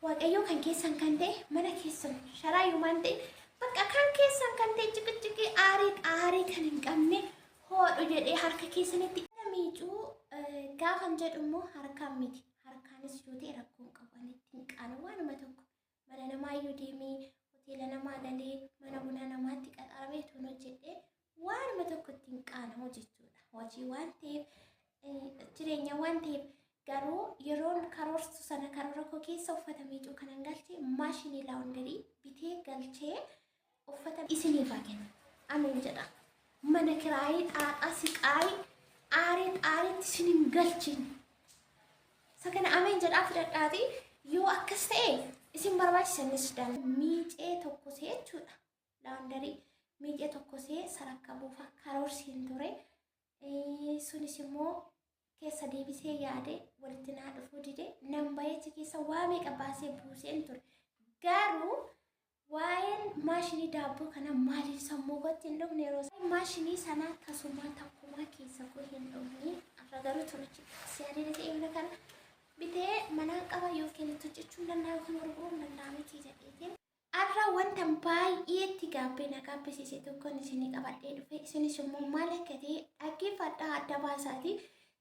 Waaqayyoo kan keessan kan ta'e mana keessan sharaa yoomaan ta'e bakka kan keessan kan ta'e ciqiciqii aarii xaarii kan hin qabne hoodhu jedhee harka keessanitti miicuu gaafan jedhu immoo harkaan miti. Harkaanis yoo ta'e rakkoon qabu ani ittiin qaanu waanuma tokko mana namaayyuu deemee hoteela namaa galee mana bunaa namaatti qaxaramee toon hojjedhee waanuma tokko ittiin qaanamu jechuudha. Hojii waan ta'eef jireenya waan ta'eef garuu yeroon karoorsu sana karoora koo keessa uffata miicuu kanan galche maashinii laawundarii bitee galchee uffata isiniif haa kennu. Ameen jedha. Mana kiraayii xaaxaa siqaayii aarii xaariitti isin hin galchin. Isa kana ameen jedhaa fudhadhaati yoo akkas ta'e isin barbaachisanis dan miicee tokkosee jechuudha. Laawundarii miicee tokkosee sarakka buufa karoorsiin ture. Sunis immoo keessa deebisee yaade walitti naa dhufuu dide nan bahee achi keessa waa meeqa baasee buuseen ture. Garuu waa'een maashinii daabboo kana maaliif sammuu kootti hin dhufne yeroo maashinii sanaa tasumaa takkumaa keessa koo hin dhufne har'a garuu tolichi yaadee ta'e mana kana bitee manaan qaba yookiin itti hojjechuu hin danda'a yookiin gurguruu hin danda'a miti jedheetiin. Har'a wanta baay'ee itti gaabbee na gaabbisiise tokkoon isinii qabadhee dhufe. Isinis immoo maal akka ta'e dhaggeeffadhaa adda baasaati.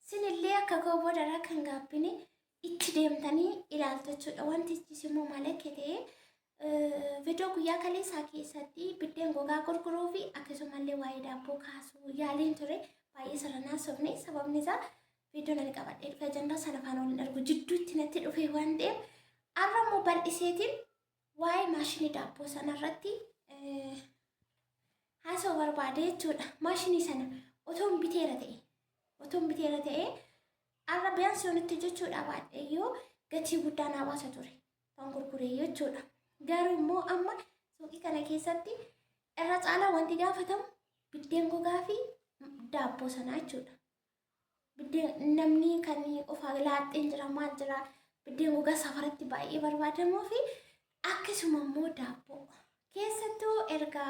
Isinillee akka koo boodarra kan gaabbine itti deemtanii ilaaltu jechuudha. Wantichis immoo maal akka ta'e viidiyoo guyyaa kaleessaa keessatti biddeen gogaa gurguruu fi akkasumallee waa'ee daabboo kaasuu yaaliin ture. Baay'ee sirra sobne sababni isaa viidiyoon ani qabadhee dhufe ajandaa sana faana waliin argu jidduutti natti dhufe waan ta'eef har'a immoo bal'iseetiin waa'ee maashinii daabboo sanarratti haasa'uu barbaade jechuudha. Maashinii sana otoon biteera ta'e otoon biteera ta'e har'a biyaansi yoonitti hojjechuudha baadheeyyuu gatii guddaa naa baasa ture kan gurguree jechuudha. Garuu immoo amma suuqii kana keessatti irra caalaa wanti gaafatamu biddeen gogaa fi daabboo sanaa jechuudha. Biddeen namni kan ofaa laaxxeen jira maal jira biddeen gogaa safaratti baay'ee barbaadamuu fi akkasuma immoo daabboo. Keessattuu erga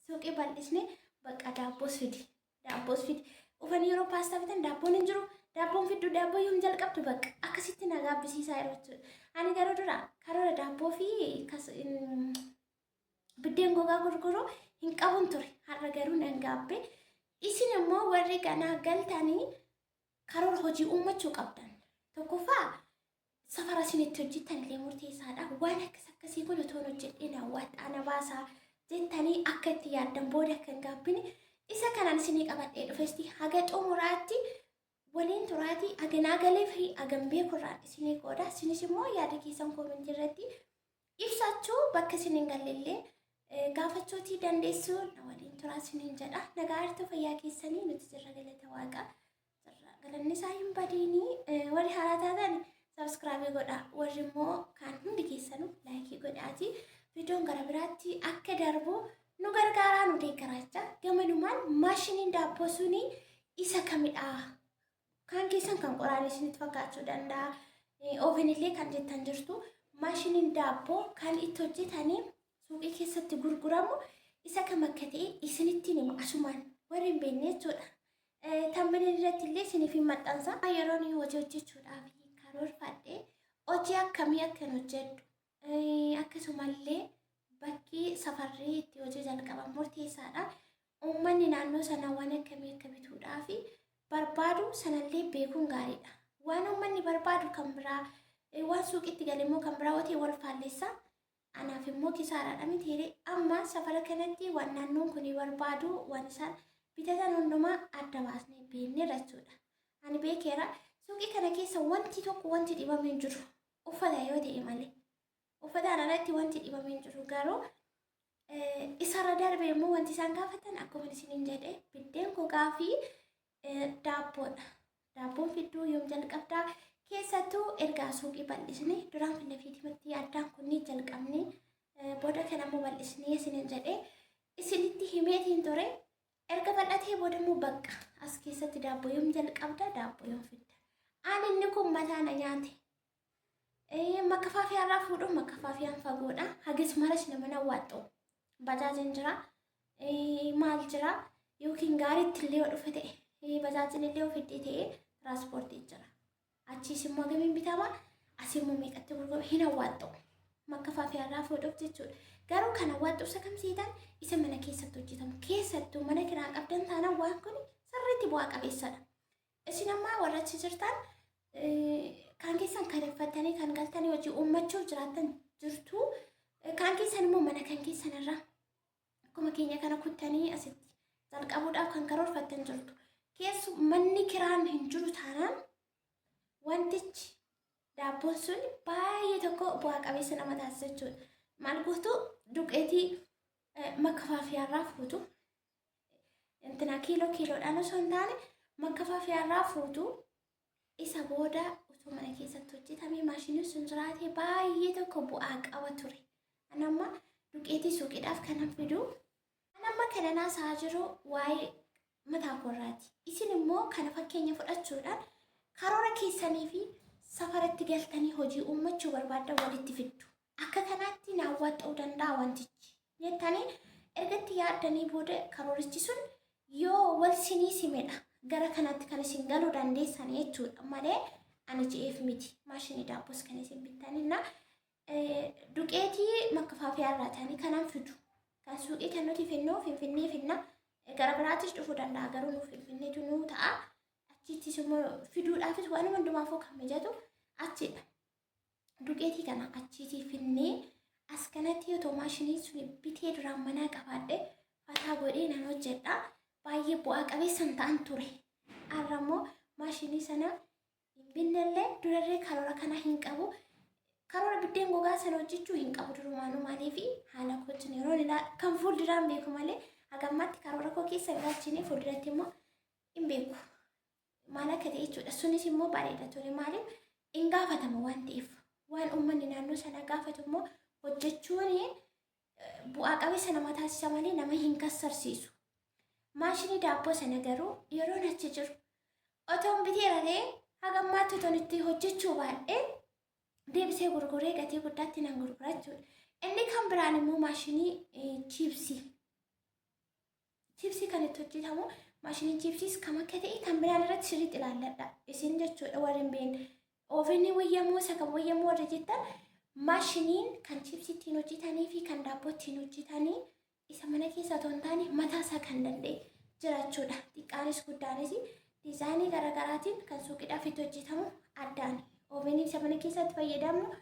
suuqii bal'isne bakka daabboos fidi. Daabboos fidi. Dhufanii yeroo paastaa bitan daabboon hin jiru. Daabboon fiddu daabboo yoom jalqabdu bakka akkasitti na gaabbisiisaa yeroo jechuudha. Ani garuu dura karoora daabboo fi biddeen gogaa gurguruu hin qabun ture. Har'a garuu nan gaabbe. Isin immoo warri ganaa galtanii karoora hojii uummachuu qabdan. Tokkoffaa safara isin itti hojjettan illee murteessaadha. Waan akkas akkasii kun otoo hojjedhee na waaxaa na baasaa jettanii akka itti yaaddan booda akka hin gaabbine isa kanaan isinii qabadhee dhufesti haga xumuraatti waliin turaatii haganaa galee fi hagan beekurraan isinii qooda. Isinis immoo yaada keessan koomentii irratti ibsachuu bakka isin hin gallellee gaafachuutii dandeessu na waliin turaa isiniin jedha. Nagaa hartuu fayyaa keessanii nuti jirra galata waaqa. Jirra galanni isaa hin badiinii warri haaraa taatan sabskraabii godha warri immoo kaan hundi keessanuu laayikii godhaati. Viidiyoon gara biraatti akka darbu nu gargaaraa nu deeggaraa gamanumaan maashiniin daabboo suni isa kamidha? Kaan keessan kan qoraanii isinitti fakkaachuu danda'a. Oovenillee kan jettan jirtu. Maashiniin daabboo kan itti hojjetanii suuqii keessatti gurguramu isa kam akka ta'e isinittiin hima asumaan warri hin beekne jechuudha. Tambiliin irratti illee isiniif hin maxxansa. Yeroon hojii hojjechuudhaaf karoorfadhe hojii akkamii akkan hojjedhu akkasumallee bakki safarrii itti hojii jalqaban murteessaadha. Uummanni naannoo sanaa waan akkamii akka bituudhaaf barbaadu sanallee beekuun gaariidha. Waan uummanni barbaadu kan biraa waan suuqitti gale immoo kan biraa yoo ta'e wal faallessa. Anaaf immoo kisaaraadha miti amma safara kanatti waan naannoon kun barbaadu waan isaan bitatan hundumaa adda baasnee beekneerra jechuudha. Ani beekeera suuqii kana keessa wanti tokko wanti dhibame hin jiru uffata yoo ta'e malee. Uffataan alatti wanti dhibame hin jiru garuu isarra darbe immoo wanti isaan gaafatan akkuma isiniin jedhe biddeen gogaa fi daabboodha. Daabboon fidduu yoom jalqabdaa? Keessattuu ergaa suuqii bal'isne duraan finnafiitimatti addaan kunni jalqabne booda kana immoo bal'isnee isiniin jedhe isinitti himeetiin ture. Erga bal'atee booda immoo bakka as keessatti daabboo yoom jalqabda? Daabboo yoom fidda? Ani inni kun mataa na nyaate. Makkafaafiyaa irraa fuudhuun makkafaafiyaan fagoodha. Hagas maras nama na waaxxu. Bajaajiin jira. Maal jira? Yookiin gaariitti illee yoo dhufe ta'e bajaajiin illee yoo fiddee ta'e tiraanspoortii jira. Achiis immoo hagamiin bitama? Asii immoo meeqatti gurgurama hin awwaaxxu. Makkafaafiyaarraa fuudhuuf jechuudha. Garuu kan awwaaxxu isa kam seetan isa mana keessatti hojjetamu. Keessattuu mana kiraa qabdan taanaan waan kun sirriitti bu'aa qabeessadha. Isin ammaa warra achi jirtan kaan keessan kadheffattanii kan galtanii hojii uummachuuf jiraattan jirtu. Kaan keessan immoo mana kan keessan irraa akkuma keenya kana kuttanii asitti jalqabuudhaaf kan karoorfattan jirtu. Keessu manni kiraan hin jiru taanaan wantichi daabboon sun baay'ee tokko bu'aa qabeessa nama taasisa jechuudha. Maal gootu duqeetii makkafaafiyaarraa fuutu. Intina kiiloo kiiloodhaan osoo hin taane makkafaafiyaarraa fuutu. Isa booda utuu mana keessatti hojjetamee maashiniin sun jiraate baay'ee tokko bu'aa qaba ture. Ani amma duqeetii suuqiidhaaf kanan fidu. Ani amma kanan haasa'aa jiru waa'ee mataa koorraati. Isin immoo kana fakkeenya fudhachuudhaan karoora keessanii fi safaratti galtanii hojii uummachuu barbaaddan walitti fiddu. Akka kanaatti na awwaaxxa'uu danda'a wantichi. Jettanii ergatti yaaddanii booda karoorichi sun yoo wal sinii simedha. Gara kanatti kan isin galuu dandeessan jechuudha malee ani je'eef miti. Maashinii daabboos kan isin bittaninna. Duqeetii makkafaafiyaa irraa ta'anii kanan fidu. Kan suuqii kan nuti finnu Finfinnee finna. Gara biraattis dhufuu danda'a garuu nuuf Finfinneetu nuu ta'a. Achittis immoo fiduudhaafis waan hundumaafuu kan mijatu achidha. Duqeetii kana achiitii finnee as kanatti otoo maashinii sun bitee duraan manaa qabaadhe fataa godhee nan hojjedha. Baay'ee bu'aa qabeessan ta'an ture. Har'a immoo maashinii sana hin binnellee durarree karoora kana hin qabu. Karoora biddeen gogaa sana hojjechuu hin qabu durumaanuu maaliif haala kootiin yeroon ilaalu kan fuulduraan beeku malee hagammaatti karoora koo keessa ilaalchinee fuulduratti immoo hin beeku. Maal akka ta'e jechuudha. Sunis immoo bareeda ture maaliif hin gaafatama waan ta'eef waan uummanni naannoo sana gaafatu immoo hojjechuun bu'aa qabeessa nama taasisa malee nama hin kassarsiisu. Maashinii daabboo sana garuu yeroon achi jiru otoon biteera ta'e haga ammaatti otoon itti hojjechuu baadhee deebisee gurguree gatii guddaatti nan gurgura jechuudha. Inni kan biraan immoo maashinii chiipsii. Chiipsii kan itti hojjetamu maashiniin chiipsiis kam akka ta'e kan biraan irratti sirriitti ilaalladha. Isin jechuudha warri hin beekne. Ovenii wayyamoo isa kan wayyamoo warri jettan maashiniin kan chiipsii ittiin hojjetanii fi kan daabboo ittiin hojjetanii isa mana keessa otoo hin taane mataa isaa kan danda'e jira jechuudha. Xiqqaanis guddaanis diizaayinii garaagaraatiin kan suuqiidhaaf itti hojjetamu addaan. Ovenii isa mana keessatti fayyadamnu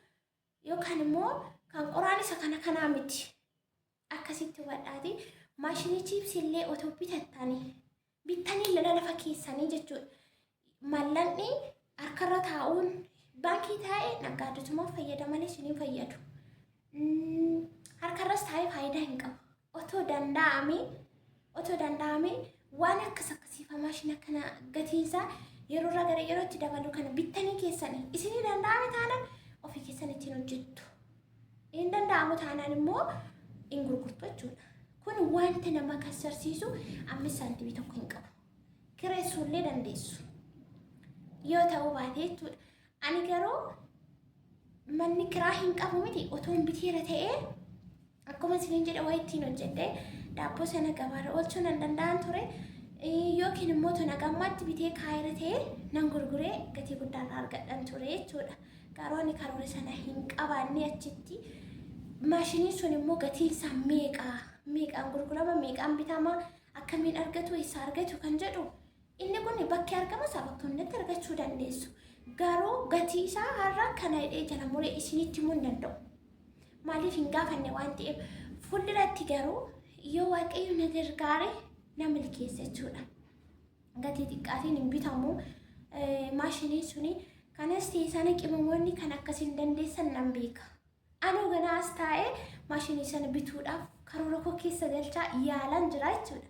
yookaan immoo kan qoraan isa kana kanaa miti. Akkasitti hubadhaati. Maashinii chiipsii illee otoo bitattanii bittanii lola lafa keessanii jechuudha. Maallaqni harkarra taa'uun baankii taa'e naggaaddotumaaf fayyada malee isin hin fayyadu. Harkarras taa'ee faayidaa hin qabu. Otoo danda'ame otoo danda'ame waan akkas akkasiifa maashina kana gatiinsaa yeroo irraa gara yerootti dabalu kana bittanii keessanii isinii danda'ame taanaan ofii keessan ittiin hojjettu. Hin danda'amu taanaan immoo hin gurgurtu jechuudha. Kun wanta nama kassarsiisu ammas saantimii tokko hin qabu. Kireessuullee dandeessu. Yoo ta'uu baate jechuudha. Ani garuu manni kiraa hin qabu miti otoon biteera ta'ee akkuma isiniin jedhe waa ittiin hojjedhe daabboo sana gabaarra oolchuu nan danda'an ture. Yookiin immoo tun hagammaatti bitee kaa'eera ta'ee nan gurguree gatii guddaarraa argadhan ture jechuudha. Garuu ani karoora sana hin qabaanne achitti maashiniin sun immoo gatiin isaa meeqa meeqaan gurgurama meeqaan bitama akkamiin argatu eessa argatu kan jedhu inni kun bakki argama isaa bakka hundatti argachuu dandeessu. Garuu gatii isaa har'a kana hidhee jala muree isinitti himuu hin danda'u. Maaliif hin gaafanne waan ta'eef fuulduratti garuu yoo Waaqayyo na gargaare na milkeessa jechuudha. Gatii xiqqaatiin hin bitamu. Maashiniin suni kanas ta'e sana qimamoonni kan akkasiin dandeessan nan beeka. Anuu ganaa as taa'ee maashinii sana bituudhaaf karoora koo keessa galchaa yaalaan jira jechuudha.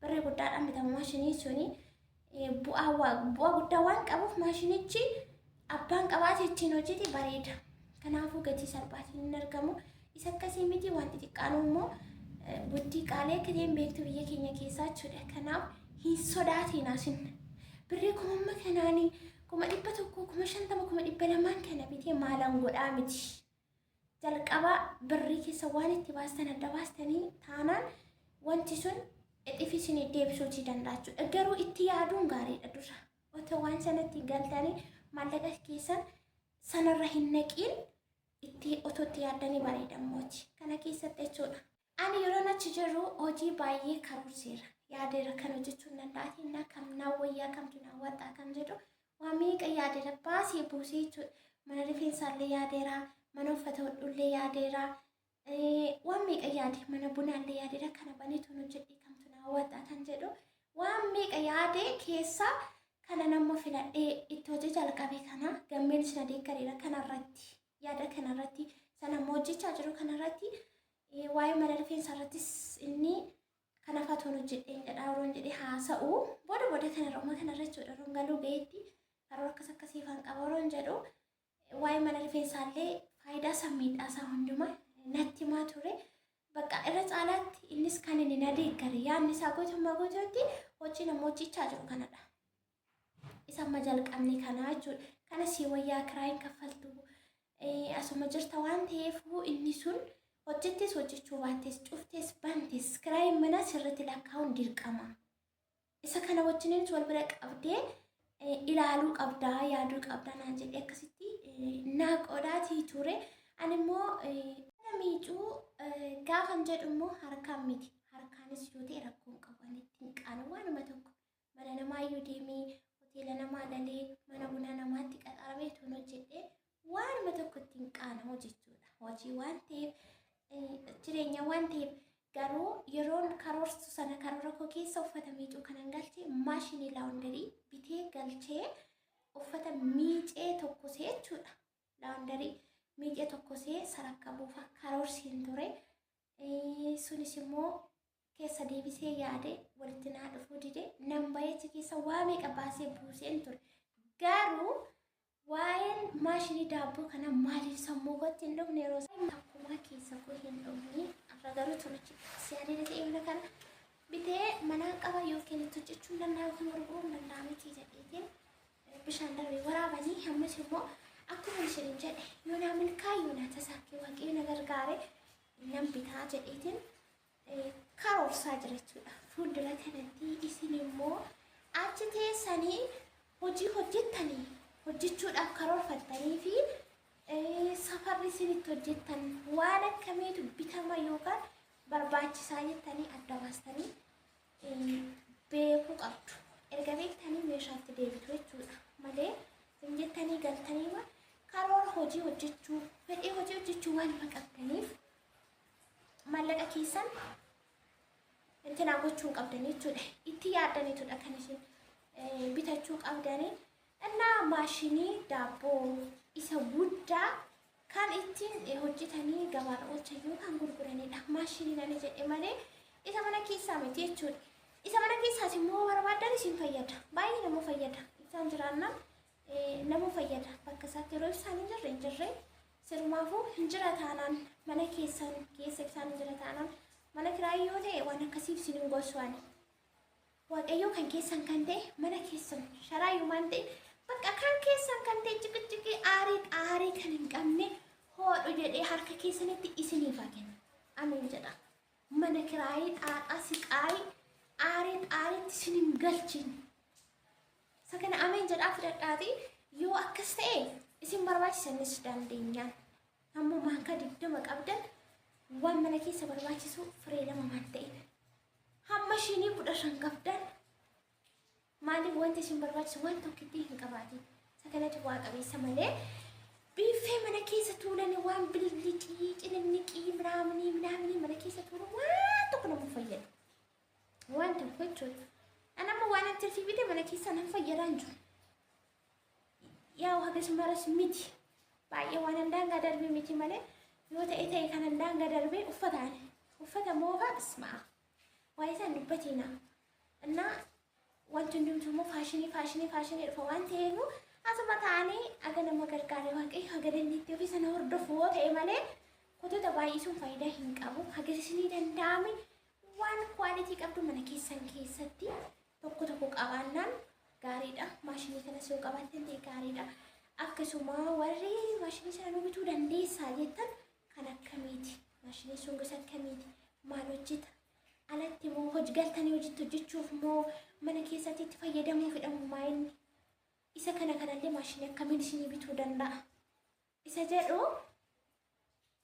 Birrii guddaadhaan bitama maashiniin suni bu'aa bu'aa guddaa waan qabuuf maashinichi abbaan qabaate ittiin hojjete bareeda. Kanaafuu gatii salphaatiin hin argamu. Isa akkasii miti wanti xiqqaan immoo guddii qaalii akka ta'e hin beektu biyya keenya keessaa jechuudha. Kanaaf hin sodaatiin asin. Birrii kuma amma kanaanii 100,000, 50,000, 200,000 kana bitee maalan godhaa miti. Jalqaba birrii keessa waan itti baastan adda baastanii taanaan wanti sun ixifi isinii deebisuutii danda'a jechuudha. Garuu itti yaaduun gaariidha dura. Otoo waan sanatti galtanii maallaqa keessan Sanarra hin naqiin itti otoo itti yaaddanii bareedammooti. Kana keessatti jechuudha. Ani yeroon achi jiru hojii baay'ee karoorseera. Yaadeera kan hojjechuu hin danda'atiin kam naa wayyaa kamtu naa waxxaa kan jedhu waa meeqa yaadeera baasee buusee jechuudha. Mana rifeensaallee yaadeera, mana uffata hodhullee yaadeera, waan meeqa yaade mana bunaallee yaadeera kana baneetu hojjedhee kamtu naa waxxaa kan jedhu waan meeqa yaade keessa kana nama filadhee itti hojii jalqabe kana gammeen isin adeeggareera kanarratti yaada kanarratti sana immoo hojjechaa jiru kanarratti waa'ee mana rifeensaa irrattis inni kana fatoon hojjedheen jedhaa yeroon jedhee haasa'u booda booda kanarra uma kanarra jechuudha yeroon galuu ga'eetti karoora akkas akkasiifan qaba yeroon jedhu waa'ee mana rifeensaallee faayidaa isaa miidhaa isaa hundumaa natti himaa ture. Bakka irra caalaatti innis kan inni na deeggare yaadni isaa guutummaa guutuutti hojii nama hojjechaa jiru kanadha. Isa amma jalqabne kanaa jechuudha. Kana sii wayyaa kiraayin kaffaltu asuma jirta waan ta'eef inni sun hojjettes hojjechuu baattes cuftes bantes kiraayin mana sirriitti lakkaa'uun dirqama. Isa kana wajjiniin wal bira qabdee ilaaluu qabdaa yaaduu qabdaa naan jedhee akkasitti naa qodaatii ture. Ani immoo miicuu gaafan jedhu immoo harkaan miti. Harkaanis yoo ta'e rakkoon qabu ani ittiin qaanu waanuma tokko mana namaayyuu deemee hoteela namaa galee mana bunaa namaatti qaxaramee toon hojjedhee waanuma tokko ittiin qaanamu jechuudha. Hojii waan ta'eef jireenya waan ta'eef garuu yeroon karoorsu sana karoora koo keessa uffata miicuu kanan galchee maashinii laundry bitee galchee uffata miicee tokkosee jechuudha. Laundry miicee tokkosee sarakka buufa karoorsiin ture. Sunis immoo keessa deebisee yaade walitti naa dhufuu dide nan bayeechi keessa waa meeqa baasee buuseen ture. Garuu waa'een maashinii daabboo kana maaliif sammuu kootti hin dhufne yeroo takkumaa keessa koo hin dhufne har'a garuu tolichi siyaadee ta'e mana kana bitee manaan qaba yookiin itti hojjechuu hin danda'a yookiin gurguruu hin danda'a miti jedheetiin bishaan darbee waraabanii ammas immoo akkuma isin jedhe yoo naa milkaa yoo naa tasaakee waaqayyo na gargaare nan bitaa jedheetiin karoorsaa jira jechuudha. Fuuldura kanatti isin immoo achi teessanii hojii hojjettanii hojjechuudhaaf karoorfattanii fi safarri isin itti hojjettan waan akkamiitu bitama yookaan barbaachisaa jettanii adda baastanii beekuu qabdu. Erga beektanii meeshaatti deebitu jechuudha malee isin jettanii galtanii karoora hojii hojjechuu fedhii hojii hojjechuu waan qabdaniif maallaqa keessan intinaa gochuu hin qabdanii jechuudha. Itti yaaddaniitudha kan isin bitachuu qabdanii. Innaa maashinii daabboo isa guddaa kan ittiin hojjetanii gabaarra oolchan yookaan gurguranidha. Maashinii nani jedhe malee isa mana keessaa miti jechuudha. Isa mana keessaas immoo barbaadan isin fayyada. Baay'ee nama fayyada. Ibsaan jiraannaan nama fayyada. Bakka isaatti yeroo ibsaan hin jirre hin jirre sirumaafuu hin jira taanaan mana keessan keessa ibsaan hin jira taanaan mana kiraayii yoo ta'e waan akkasiif isin hin gorsu ani. Waaqayyoo kan keessan kan ta'e mana keessan sharaayyuu waan ta'e bakka kan keessan kan ta'e ciqiciqii aarii xaarii kan hin qabne hoodhu jedhee harka keessanitti isiniif haa kennu. Amiin jedha. Mana kiraayii xaaxaa siqaayii aarii xaariitti isin hin galchin. Isa kana ameen jedhaa fudhadhaati yoo akkas ta'e isin barbaachisanis dandeenyaan. Ammoo maankaa 20 qabdan waan mana keessa barbaachisu firee lama waan ta'in. Hamma shinii 15 qabdan maaliif wanti isin barbaachisu waan tokkitti hin qabaatin. Isa kanatu bu'aa qabeessa malee biiffee mana keessa tuulanii waan billicii cininniqii minaaminii minaaminii mana keessa tuulu waan tokko nama fayyadu. Waan tokko jechuudha. Ani amma waan an tirfii bite mana keessa nan fayyadaa hin jiru. Yaa hagas maras miti. Baay'ee waan an daangaa darbee miti malee yoo ta'e ta'e kan an daangaa darbee uffataan uffata moofaa isma'a. Waa'ee isaan dubbatiina. Innaa wanti hundumtuu immoo faashinii faashinii faashinii dhufa waan ta'eef asuma ta'anii aga nama gargaare waaqayyo haga dandeettii ofii sana hordofu yoo ta'e malee kotota baay'isuun faayidaa hin qabu. Hagas isinii danda'ame waan quality qabdu mana keessan keessatti tokko tokko qabaannaan gaariidha. Maashinii kanas yoo qabaattan ta'e gaariidha. Akkasuma warri maashinii sana nu bituu dandeessaa jettan kan akkamiiti? Maashinii sun gosa akkamiiti? Maal hojjeta? Alatti moo hojii galtanii hojiitti hojjechuuf moo mana keessatti itti fayyadamuufidha moo maa inni? Isa kana kanallee maashinii akkamiin isinii bituu danda'a? Isa jedhu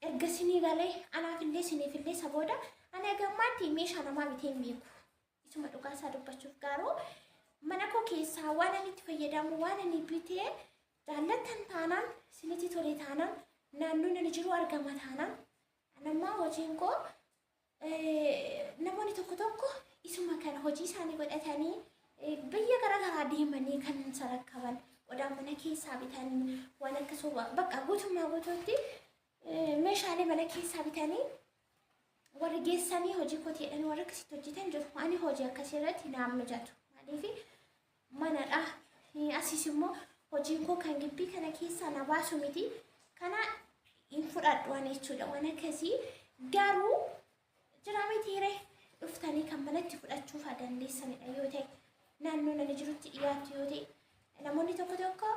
erga isinii galee anaafillee isiniifillee isa booda ani hagammaatti meeshaa namaa bitee hin beeku. Isuma dhugaa isaa dubbachuuf garuu mana koo keessaa waan ani itti fayyadamu waan ani bitee jaallattan taanaan isinitti tole taanaan naannoon ani jiru argama taanaan anammaa hojiin koo namoonni tokko tokko isuma kana hojii isaanii godhatanii biyya garaagaraa deemanii kan sarakkaban qodaa mana keessaa bitanii waan akka soba bakka guutummaa guutuutti meeshaalee mana keessaa bitanii warri geessanii hojii kooti jedhanii warri akkasitti hojjetan jiru. Ani hojii akkasii irratti naan mijatu. Maaliif manadha. Asiis immoo hojiin koo kan gibbii kana keessaa na baasu miti. Kana hin fudhadhu ani jechuudha. Waan akkasii garuu jira mitiire dhuftanii kan manatti fudhachuuf dandeessanidha yoo ta'e naannoo nani jirutti dhiyaattu yoo ta'e namoonni tokko tokko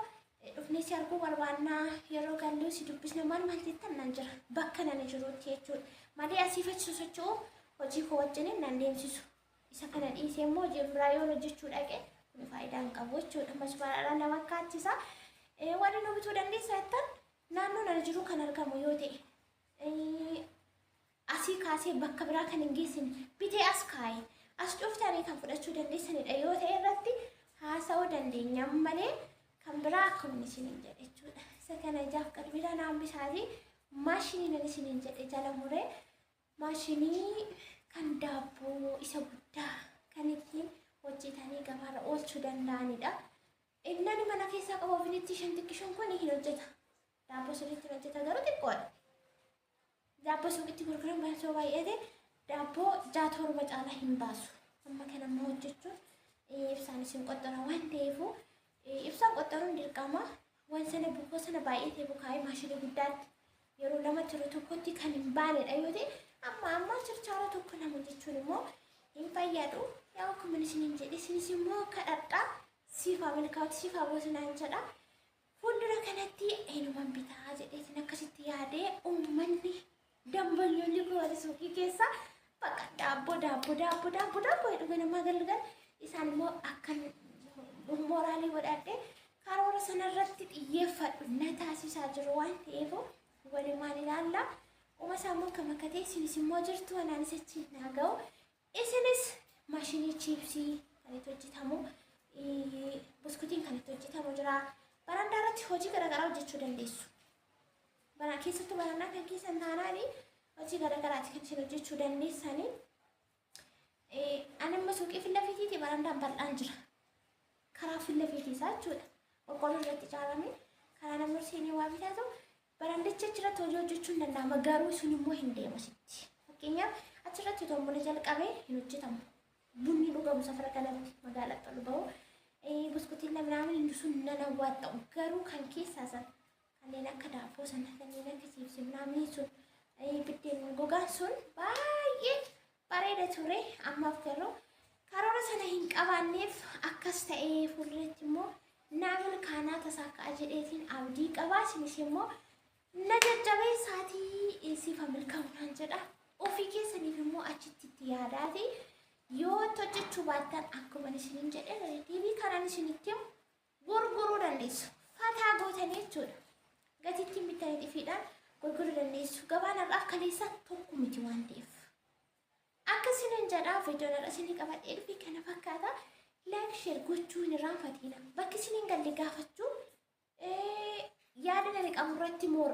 dhufnee si arguu barbaannaa yeroo galluu si dubbisna maal maal jettan nan jira bakka nani jirutti jechuudha. Malee asiif achi sosocho'u hojii koo wajjiniin nan deemsisu. Isa kana dhiisee immoo hojii biraa yoon hojjechuu dhaqe kun faayidaa hin qabu jechuudha. Masmaaraadhaan nama kaachisa. Warri nu bituu dandeessa jettan naannoo nani jiru kan argamu yoo ta'e asii kaasee bakka biraa kan hin geessine bitee as kaa'e as dhuftanii kan fudhachuu dandeessanidha yoo ta'e irratti haasa'uu dandeenya malee kan biraa akkuma isiniin jedhe jechuudha. Isa kana ijaaf qalbiidhaan hambisaati maashinii nan isiniin jedhe jala muree maashinii kan daabboo isa guddaa kan ittiin hojjetanii gabaarra oolchuu danda'anidha. Inni mana keessaa qabu ofiinitti shan xiqqishoon kun hin hojjeta. Daabboo sirriitti hin hojjeta garuu xiqqoodha. Daabboo suuqitti gurguran baasoo baay'ate daabboo 6-7 caalaa hin baasu. Amma kana immoo hojjechuun ibsaan isin qoxxora waan ta'eef ibsaan qoxxoruun dirqama. Waan sana bukoo sana baay'atee bukaa'ee maashinii guddaatti yeroo lamatti yeroo tokkotti kan hin baanedha yoo ta'e amma amma chirchaara tokko lama jechuun immoo hin fayyadu. Yaa akkuma isiniin jedhe isinis immoo kadhadhaa siifaa milkaa'utti siifaa boosinaan jedha. Fuuldura kanatti eenyuman bitaa jedheetiin akkasitti yaadee uummanni dambanyoonni koo warri suuqii keessa bakka daabboo daabboo daabboo daabboo daabboo jedhu ganamaa galgal isaan immoo akkan mooraalii godhadhee karoora sanarratti xiyyeeffadhu na taasisaa jiru waan ta'eef walumaan ilaalla. Uma isaa immoo kam akka ta'e isinis immoo jirtu anaanis achi naa ga'u. Isinis maashinii chiipsii kan itti hojjetamu buskutiin kan itti hojjetamu jira. Barandaa irratti hojii garaagaraa hojjechuu dandeessu. Bara keessattuu barandaa kan keessan taanaan hojii garaagaraati kan isin hojjechuu dandeessanii. Ani amma suuqii fi lafiitiiti barandaan bal'aan jira. Karaa fi lafiitii isaa jechuudha. Qorqoorroo irratti ijaarame karaa namni seenee waa bitatu barandicha achirratti hojii hojjechuun danda'ama garuu sun immoo hin deemu sitti. Fakkeenyaaf achirratti otoo buna jalqabee hin hojjetamu. Bunni dhugamu safara kanatti magaalatti ol bahu. Buskutiin lamnaamin sun nan hawwaata'u garuu kan keessaa sana kanneen akka daabboo sana kanneen akka chiipsii minaaminii sun biddeen gogaan sun baay'ee bareeda ture ammaaf garuu karoora sana hin qabaanneef akkas ta'ee fuulduratti immoo naa milkaanaa tasaa ka'a jedheetiin abdii qabaa isinis immoo na jajjabeessaatii sifa milkaa'u jedha. Ofii keessaniif immoo achitti itti yaadaati yoo hojjechuu baattan akkuma isiniin jedhe tiivii kanaan isinitti himu gurguruu dandeessu. Fataa gootanii jechuudha. Gatiitti bitanii xifiidhaan gurguruu dandeessu. Gabaan har'aaf kaleessa tokko miti waan ta'eef. Akka isiniin jedhaa viidiyoon har'a isinii qabadhee dhufe kana fakkaata. Like share gochuu hin irraanfatina. Bakki isiniin galle gaafachuu yaada nani qabu irratti moor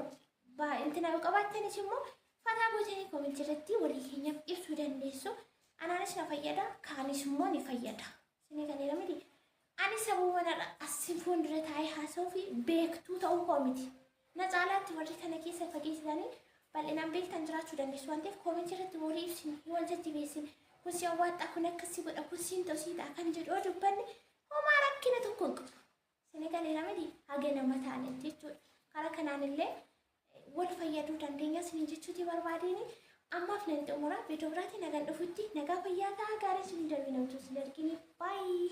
intina yoo qabaattanis immoo fataa gootanii koomentii irratti walii keenyaaf ibsuu dandeessu. Anaanis na fayyada, kaanis immoo ni fayyada. Isinii kan jedhamiti. Ani sababa narra asin fuuldura taa'ee haasa'uu fi beektuu ta'uu koo miti. Na caalaatti warri kana keessa fageessitanii bal'inaan beektan jiraachuu dandeessu waan ta'eef koomentii irratti walii ibsine wal jajjabeessine kun si hawwaadha kun akkasii godha kun siin ta'u sii ta'a kan jedhu yoo dubbanne homaa rakkina tokko hin qabu. Isinii kan jedhamiti haga nama taanetti jechuudha. Karaa kanaan illee wal fayyaduu dandeenya isiniin jechuuti barbaadeen ammaaf nan xumura viidiyoo biraatiin nagaan dhufutti nagaa fayyaa ta'aa gaarii isin darbii namtu isin argini baay'ee.